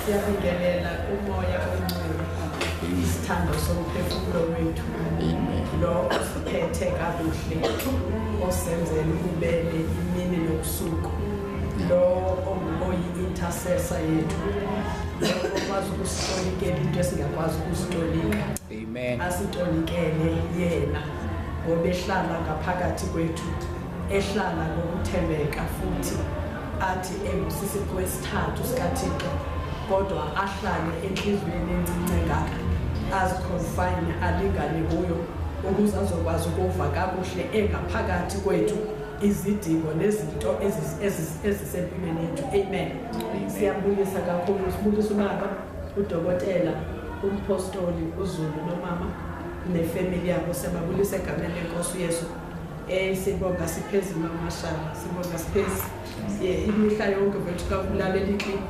Siyabingelela uMoya oNgcwele, isithando somphefumulo wethu, lo osiphethe kakuhle, osenzela ububele imini nobusuku, lo oyi-intercessor yethu, lo okwazi ukusitolikela into esingakwazi ukusitolika. Amen. Asitolikele yena ngoba ehlala ngaphakathi kwethu, ehlala ngokuthembeka, futhi athi engusisipho wesithathu sikaThixo, kodwa ahlale enhliziyweni encinci engaka, aziconfine, alingane kuyo, ukuze azokwazi ukuva kakuhle engaphakathi kwethu izidingo nezinto ezisempilweni yethu. Amen. Siyabulisa kakhulu, sibulisa ubaba udokotela umpostoli uZulu nomama nefamily yabo. Siyababulisa egameni leNkosi uYesu. Sibonga siphezulu, Mashala, sibonga siphezi imihla yonke vethu kakulalela iclip,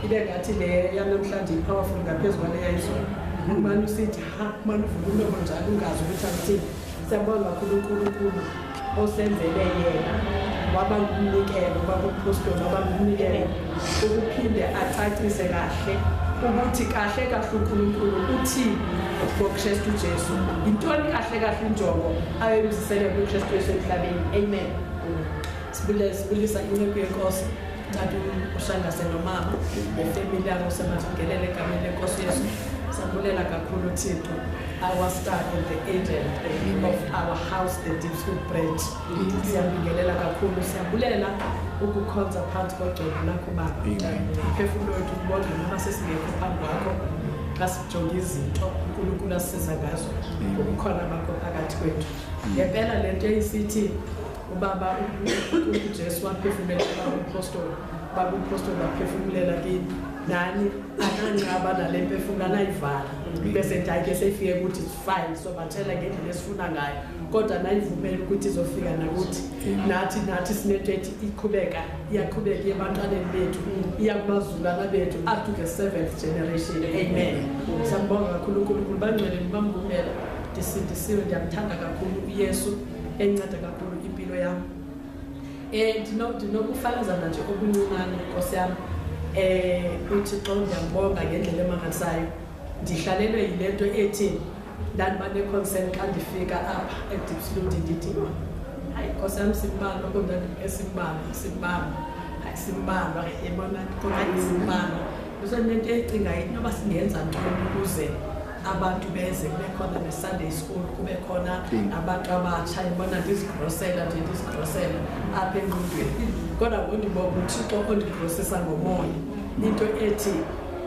ibe ngathi le yanamhlanje i-powerful ngaphezu kwale yayizolo. Umane usithi ha, umane uvula umlomo njalo ungazi ukuthi akuthini. Siyabonga kakhulu uNkulunkulu osenzele yena waba ngumnikelo, baba umpostoli waba ngumnikelo, ukuphinde acacise kahle ukuthi kahle kahle uNkulunkulu uthini ngoKristu Jesu, intoni kahle kahle injongo ayoyibizisele kuKristu Jesu emhlabeni. Amen. Sibulisa inceku yeNkosi tata uShangase nomama nefamily yabo. Siyababingelela egameni leNkosi Yesu. Siyabulela kakhulu Thixo, our star and the angel of our house, the Diepsloot branch. Siyabingelela kakhulu, siyabulela ukukhonza phansi kogcobo lakho, baba. Umphefumulo wethu kubonga noma sesingekho phambi kwakho, xa sijonga izinto uNkulunkulu asisiza ngazo ngobukhona bakho phakathi kwethu. Ngempela le nto eyisithi ubaba uJesu waphefumulela ubaba umpostoli, baba umpostoli waphefumulela kini nani, ananqaba nale mphefumulo, anayivala bese nje ayike seyifike ukuthi it's fine, so batshela ngendlela esifuna ngayo, kodwa nayivumela ukuthi izofika nakuthi. Nathi sinento ethi iqhubeka, iyaqhubeka iye ebantwaneni bethu, iya kubazulwana bethu up to the seventh generation. Amen. Siyambonga kakhulu uNkulunkulu. Bangcwele, nibamvumela, ndisindisiwe, ndiyamthanda kakhulu uYesu, enceda kakhulu impilo yam. Ndinokufakazana nje okuncinane, Nkosi yam. UThixo ndiyambonga ngendlela emangalisayo. Ndihlalelwe yile nto ethi ndandiba ne-concern xa ndifika apha eDiepsloot, ndithi, "Hayi Nkosi yam, simbalwa," kodwa simbalwa, simbalwa, hayi simbalwa, yebona, hayi simbalwa. Kusenento ecingayo inoba singenza ntoni ukuze abantu beze, kube khona ne-Sunday school, kube khona abantu abatsha, yibona. Ndizigrosela nje, ndizigrosela apha engqondweni, kodwa ngondibonga uThixo ondigrosisa ngomoya into ethi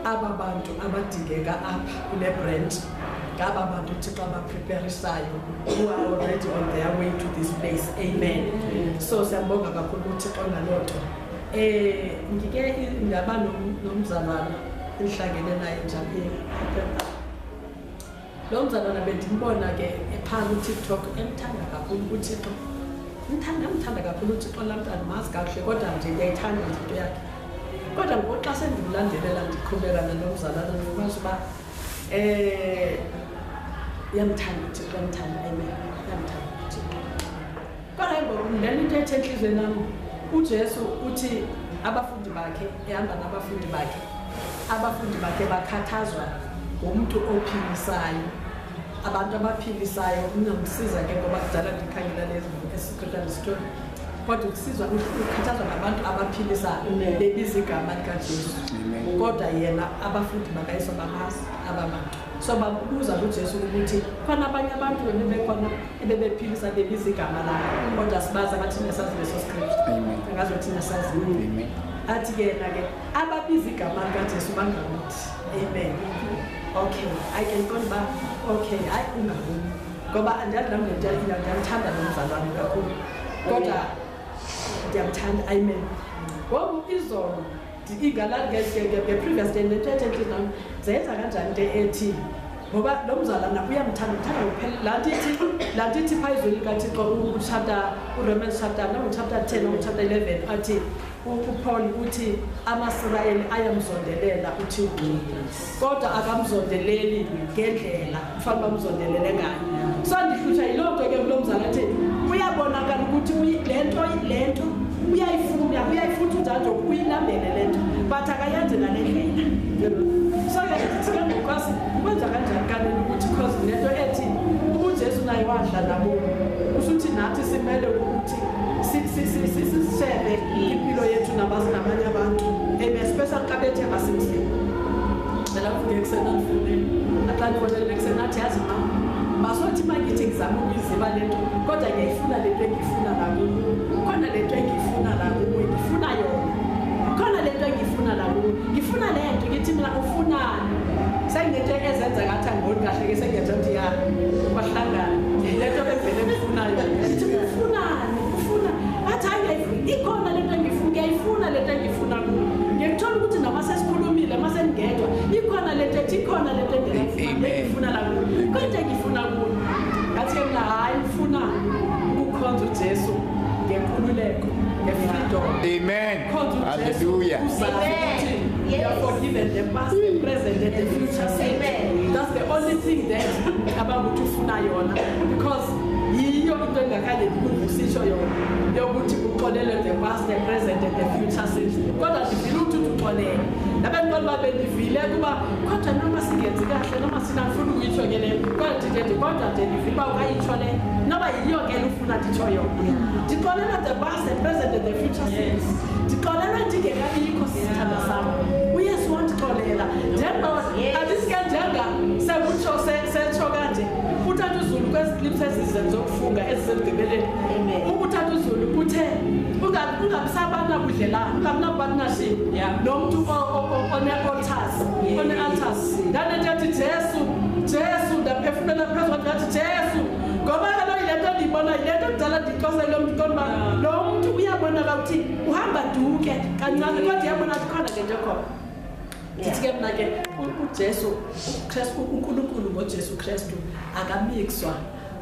aba bantu abadingeka apha kule branch ngaba bantu uThixo abapreparisayo, who are already on their way to this place. Amen. So siyambonga kakhulu uThixo ngaloo nto. Ngike ngaba nomzalwana endihlangene naye njalo. Lo mzalwana bendimbona ke ephaa kuTikTok, emthanda kakhulu uThixo, mthanda, mthanda kakhulu uThixo laa mntu. Andimazi kakuhle, kodwa nje ndiyayithanda nje into yakhe. Kodwa ngoku xa sendimlandelela, ndiqhubeka nalo mzalwana, ndifumanisa uba uyamthanda uThixo, uyamthanda, amen, uyamthanda uThixo. Kodwa ke ngoku lena into ethe entliziyweni yam, uJesu uthi abafundi bakhe, ehamba nabafundi bakhe, abafundi bakhe bakhathazwa ngumntu ophilisayo, abantu abaphilisayo. Ungamsiza ke ngoba kudala ndikhangela lezi escripture story, kodwa ukusizwa ukhathazwa ngabantu abaphilisayo bebiza igama likaJesu. Kodwa yena abafundi bakaYesu bamazi aba bantu, so babuza kuJesu ukuthi khona abanye abantu bebekhona ebebephilisa bebiza igama lakho, kodwa sibazi. Abathina sazi leso scripture. Angazothina sazi. Athi ke yena ke ababiza igama likaJesu bangakuthi. Amen. Okay, hayi ke ndiqonda uba okay, hayi ungabumi, ngoba andiyazi nam le nto, ndiyamthanda lo mzalwane kakhulu, kodwa ndiyamthanda. Amen. Ngoku izolo nge-previous day nento ethe entliziyweni yam, zenza kanjani into ethi, ngoba lo mzalwana uyamthanda, uthanda ngokuphela. Laa nto ithi phaa ezweni likaThixo, uchapter uRomans chapter, no, chapter 10 no chapter 11, athi uPaul uthi amaSirayeli ayamzondelela uThixo, kodwa akamzondeleli ngendlela kufanele bamzondelele ngayo. So ndihlutsha yiloo nto ke kulo mzala, athi uyabonakala ukuthi le nto uyayifuna, uyayifuna unjalo, uyilambele le nto, but akayenzi ngale ndlela. So ke ngikwazi ukwenza kanjani kanene ukuthi cause lento ethi uJesu naye wadla nabo usuthi nathi simele ukuthi sisishebe impilo yethu nabanye abantu especially xa bethe basemzini. Cela uvuke ekuseni andifonele, axa ndifonele ekuseni athi yazi mama masothi mangithi ngizama ukuyiziba le nto kodwa ngiyayifuna le nto engiyifuna la kuwe, khona le nto engiyifuna la kuwe, ngifuna yona, khona le nto engiyifuna la kuwe, ngifuna le nto. Ngithi mina ufunani? Senginento ezenza ngathi angiboni kahle ke sengiyenza ukuthi ya kwahlangana le nto bevele ngifunayo. Ngithi ufunani? Ufuna athi hayi ikhona le nto engifuna, ngiyayifuna le nto engifuna kuwe. Ngiyakuthola ukuthi noma sesikhulumile uma sengingedwa ikhona le nto ethi ikhona le nto engifuna la kuwe, kodwa ngifuna kuwe. Ngathi ke mina hayi ngifuna ukukhonza uJesu ngenkululeko, nge-freedom. Amen. Hallelujah. Amen. You are forgiven the past, the present, and the future. Amen. That's the only thing that abakuthi ufuna yona, because yiyo into engakade ndikuvusisho yona yokuthi uxolele the past, the present, and the future sins. Kodwa ndivile ukuthi uxolele. Nabantwana babe ndivile kuba kodwa noma singenzi kahle noma sinafuna ukuyitsho ke le kodwa ndithe kodwa nje ndivile uba ukayitsho le noba yiyo ke ufuna nditsho yona. Ndixolele the past, the present, and the future sins. Ndixolele ndingekabikho sisithandwa sam. uYesu wandixolela njengoba andisike njenga sekutsho setsho kanje uthatha uZulu kwezi clips ezizenzokufunga ezisemgqibeleni. Ukuthatha uZulu uthe ungabisabana budlelana, ungabina-partnership nomntu one-altars, one-altars. Ndanento ethi Jesu, Jesu, ndaphefumlela phezu kwakhe ngathi Jesu, ngoba kaloku yile nto ndiyibona, yile nto kudala ndixosele lo mntu kodwa lo mntu uyabonakala ukuthi uhamba duke kancane kodwa uyabona ukuthi khona le nto ekhona. Ndithi ke mna ke uJesu uKristu, uNkulunkulu ngoJesu Kristu akamixwa,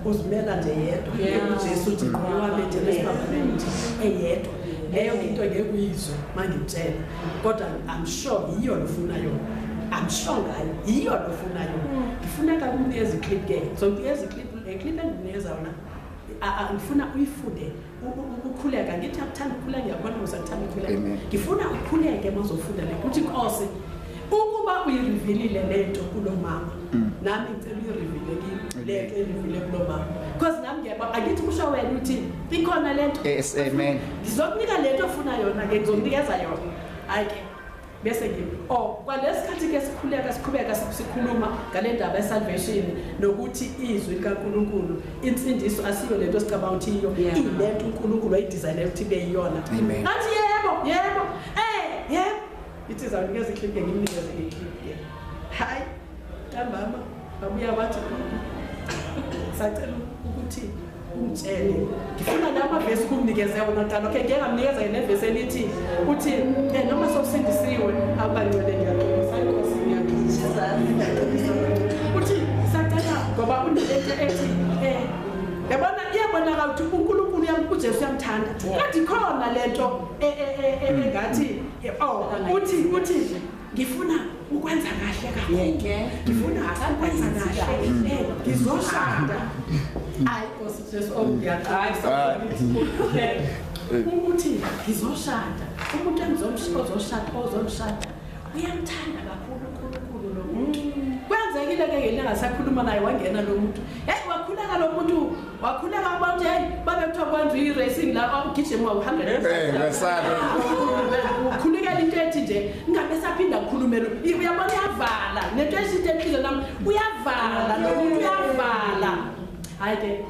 uzimela nje yedwa. uJesu nje wabe nje lesiphambanweni nje eyedwa. Leyo into ngeke uyizwe mangitshela, kodwa I'm sure yiyo lofuna yona. I'm sure ngayo yiyo lofuna yona. Ngifuneka kumnikeza iclip ke, so nginikeza iclip, le clip enginikeza yona ngifuna uyifunde ukukhuleka. Ngithi akuthanda ukukhuleka, ngiyabona usathanda ukukhuleka. Ngifuna ukhuleke mawuzofunda le uthi Nkosi ukuba uyirevealile lento kulo mama, nami ngicela uyireveale kimi lento ereveale kulo mama, because nami ngiyabona angithi kusho wena uthi ikhona lento. Yes, amen. Ngizokunika lento ofuna yona ke, ngizokunikeza yona. Hayi ke bese ngi oh kwalesikhathi ke sikhuleka siqhubeka sikhuluma ngale ndaba yesalvation nokuthi izwi likaNkuluNkulu insindiso asiyo lento sicabanga ukuthi iyo ilento uNkulunkulu wayidesignela ukuthi ibe yiyona. Athi yebo yebo yebo ithi zawunikeza iclip ke, ngimnikeze iclip ke. Hayi ntambama babuya bathi sacela ukuthi ungitshele ngifuna namavesi kumnikeze wona qala. Okay, ngeke ngamnikeza yena ivesi elithi uthi noma sowusindisiwe abangcwele ngiyaxolisa inkosi ngiyaxolisa. Uthi sacela ngoba unelento ethi yabona iyabonakala ukuthi uNkulunkulu uJesu uyamthanda kanti khona lento engathi oh uthi ngifuna ukwenza kahle kakhulu, ngifuna ukwenza kahle ngizoshada. Hayi Nkosi Jesu ngiyaqala ukuthi ngizoshada umuntu engizoshada ozomshada uyamthanda kakhulu uNkulunkulu lo muntu. Kwenzekile ke ngelanga sakhuluma naye wangena lo muntu, hey wakhuleka lo muntu, wakhuleka abantu hey babekuthiwa kwenza i-racing la ugijima u-100 ngesabe ukhulekela into ethi nje ingabe saphinda kukhulumela uyabona uyavala nento esithe enhlizweni nami uyavala lo muntu uyavala. Hayi ke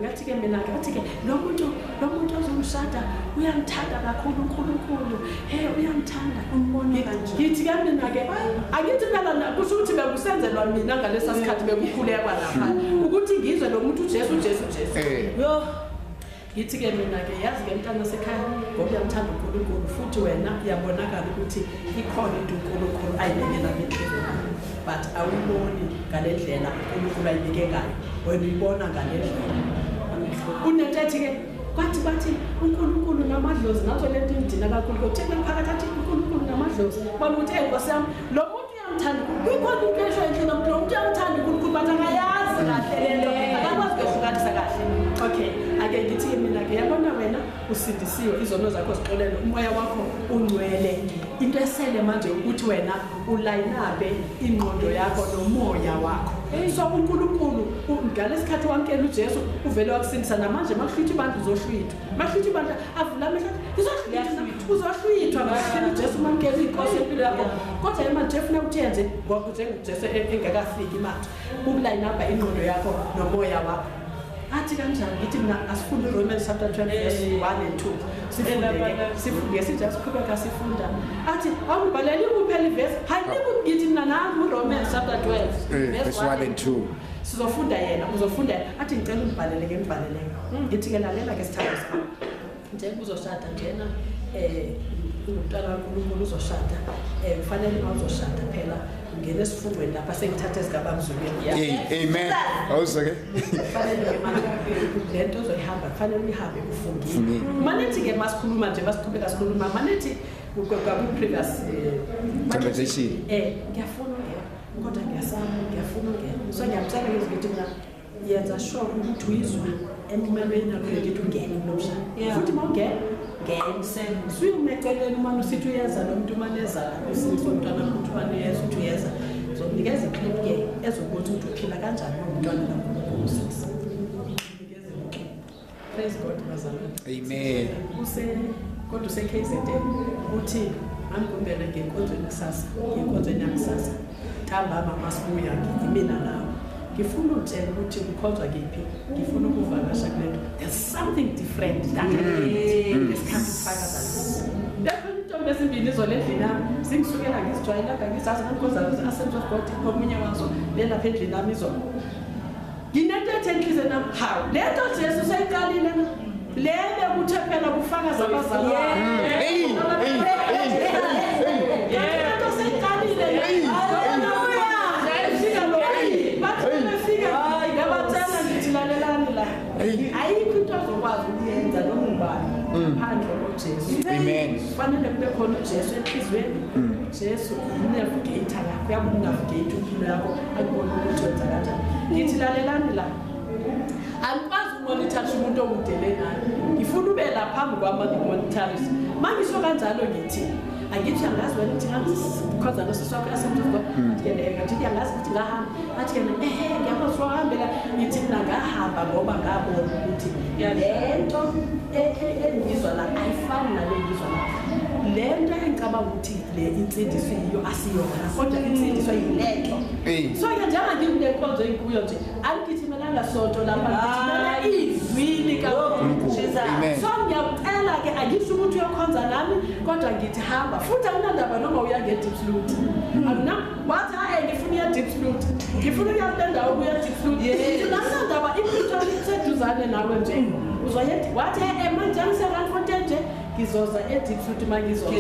ngathi ke mina ngathi ke lo muntu ozomshada uyamthanda kakhulu uNkulunkulu, hey uyamthanda umbona kanje. Ngithi ke mina ke angithi phela kusho ukuthi bekusenzelwa mina ngalesa sikhathi bekukhulekwa lapha ukuthi ngizwe lo muntu uJesu uJesu Jesu. Yo ngithi ke mina ke yazi ke mntana sekhaya ngoba uyamthanda uNkulunkulu futhi wena uyabonakala ukuthi ikhona into uNkulunkulu ayibeke la enhliziyweni, but awuyiboni ngale ndlela uNkulunkulu ayibeke ngayo, wena uyibona ngale ndlela. Unento ethi ke kwathi bathi uNkulunkulu namadlozi nazo lento indina kakhulu kodwa phakathi athi uNkulunkulu namadlozi bona ukuthi Nkosi yami lo muntu uyamthanda kukhona into esho enhle lo muntu uyamthanda uNkulunkulu but akayazi kahle lento akakwazi ukuhlukanisa kahle. Okay, Ake ngithi ke mina ke yabona wena usindisiwe, izono zakho zixolelwe, umoya wakho ungcwele. Into esele manje ukuthi wena ulayinabe ingqondo yakho nomoya wakho. So uNkulunkulu ngalesikhathi wamkela uJesu uvele wakusindisa, namanje makuhlwitha ibandla uzohlwithwa, makuhlwitha ibandla avula amehlo uzohlwithwa ngakuhlwitha uJesu mamkela inkosi empilo yakho. Kodwa manje ufuna ukuthi yenze ngoba njengoJesu engakafiki manje ukulayinaba ingqondo yakho nomoya wakho. Athi kanjani? Ngithi mina asifunde Romans chapter 12 verse 1 and 2. Sifunde sithi asiqhubeka sifunda. Athi awubhaleli kuphela ivesi. Hayi ngithi mina nangu Romans chapter 12 verse 1 and 2. Sizofunda yena, uzofunda. Athi ngicela ungibhalele ke ngibhalele. Ngithi ke lalela ke sithando sami. Njengoba uzoshada njena umntwana kaNkulunkulu uzoshada. Kufanele mawuzoshada phela ngene esifundweni lapha sengithatha ezigabamzulweni. Amen. Awuzoke. Kufanele ke manje lento ozoyihamba kufanele uyihambe ufungile. Manithi ke masikhuluma nje masiqhubeka sikhuluma manithi ku previous conversation. Ngiyafuna ungena kodwa ngiyasaba, ngiyafuna ungena. So ngiyamtshela ke ngithi mina yenza sure ukuthi uyizwe empumelweni yakho ngithi ungene kulomshado. Futhi mawungena suyimeceleni umane usithi uyeza lo muntu umane eza usithi umntwana ukuthi umane uyeza uthi uyeza. Uzokunikeza iclip ke ezokuthi ukuthi uphila kanjani nomntwana kaNkulunkulu usisi. Praise God bazalwane. Amen. Kodwa use KZN uthi angibumbele ngenkonzweni kusasa, ngenkonzweni yakusasa. Ntambama masibuya ngimina nawe. Ngifuna ukutshela ukuthi ukhonzwa kephi, ngifuna ukuvakasha kulento. There's something different that ngesikhathi sifakaza. Lapho intombi ezimbili izolo endlini yami zingisukela ngizijwayelanga ngizazi ngangikhonza Assemblies of God komunye wazo belapha endlini yami izolo. Nginento ethi enhliziyweni yami, hawu lento Jesu seyiqalile na? Le bekuthe phela kufakaza abazalwane. Lento seyiqalile. Ayikho into azokwazi ukuyenza noma ubani ngaphandle koJesu. Amen. Kufanele kube khona uJesu enhliziyweni. uJesu unavigator yakho, uyakunavigate impilo yakho, akubone ukuthi wenza kanjani. Ngithi lalelani la. Angikwazi ukumonitharisha umuntu okudele nami. Ngifuna ube la phambi kwami ngikumonitharishe. Mangisho kanjalo ngithi angithi angazi wena ukuthi ngangikhonza nosisi wakho Assemblies of God. Athi ke ngathi ngiyangazi ukuthi ngahamba. Athi ke ngiyakwazi ukuhambela. Ngithi mina ngahamba ngoba ngabona ukuthi lento engizwa la ayifani nale ngizwa la. Lento engicabanga ukuthi le insindiso yiyo asiyona, kodwa insindiso yilento. So ke njengoba ngikule nkonzo enkuyo nje angigijimela sonto lapha, ngigijimela izwi likaNkulunkulu. So ngiyacela ke angisho ukuthi uyokhonza nami, kodwa ngithi hamba futhi akunandaba noma uya nge-Diepsloot. Akuna wathi hayi ngifuna uya Diepsloot, ngifuna uya kule ndawo kuya Diepsloot. Ngithi akunandaba, iPretoria iseduzane nawe nje. Uzoyethi wathi manje angiseRandfontein nje ngizoza eDiepsloot uma ngizoza.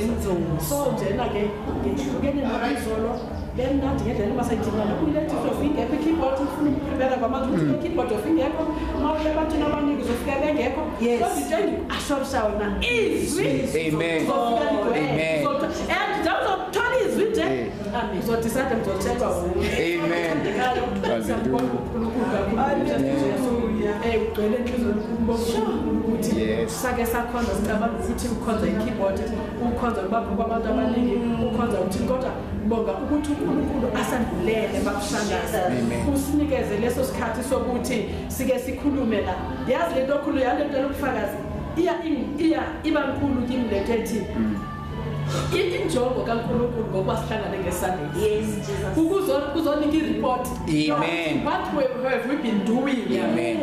So njena ke ngihlukene nobizolo bemnandi ngendlela masayidinga lokhu ile Diepsloot ingekho i-keyboard, ufuna ukuprepare kwamanje ukuthi i-keyboard of ingekho mawuye ebantwini abaningi uzofika bengekho. Kodwa into engiku-assurisha wona izwi. Amen. Amen. And uzothola izwi nje uzodecide ngizotshelwa wuye. Amen. Ugcwele enhliziyweni ukuthi sake sakhonza sicabanga ukuthi ukhonza i-keyboard, ukhonza kubapho kwabantu abaningi, ukhonza ukuthi kodwa bonga ukuthi uNkulunkulu asandulele bakushangaza usinikeze leso sikhathi sokuthi sike sikhulume la. Yazi lento okhulu yalento lokufakaza iya iba nkulu kimi lento ethi injongo kaNkulunkulu ngokuba sihlangane ngeSunday. Yes, Jesus. Ukuzonika i-report. Amen. What have we been doing? Amen.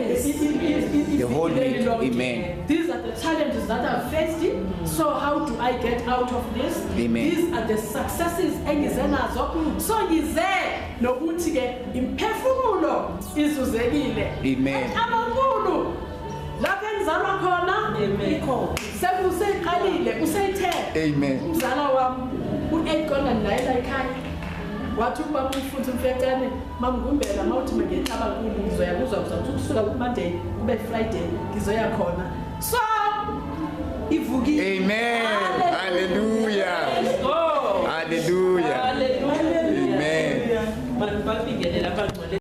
The whole week. Amen. These are the challenges that I've faced. So how do I get out of this? Amen. These are the successes engize nazo. So ngize nokuthi ke imphefumulo izuzekile. Amen. Amankulu lapha engizalwa khona sekuseqalile useyithe. Amen. Umzala wami u-8 naye la ekhaya wathi ubaba umfundisi umfecane mamgumbela mawuthi mangiyethaba nkulu ngizoya kuzwa kuzathi ukusuka ku-Monday kube Friday ngizoya khona. So ivukile. Amen. Hallelujah.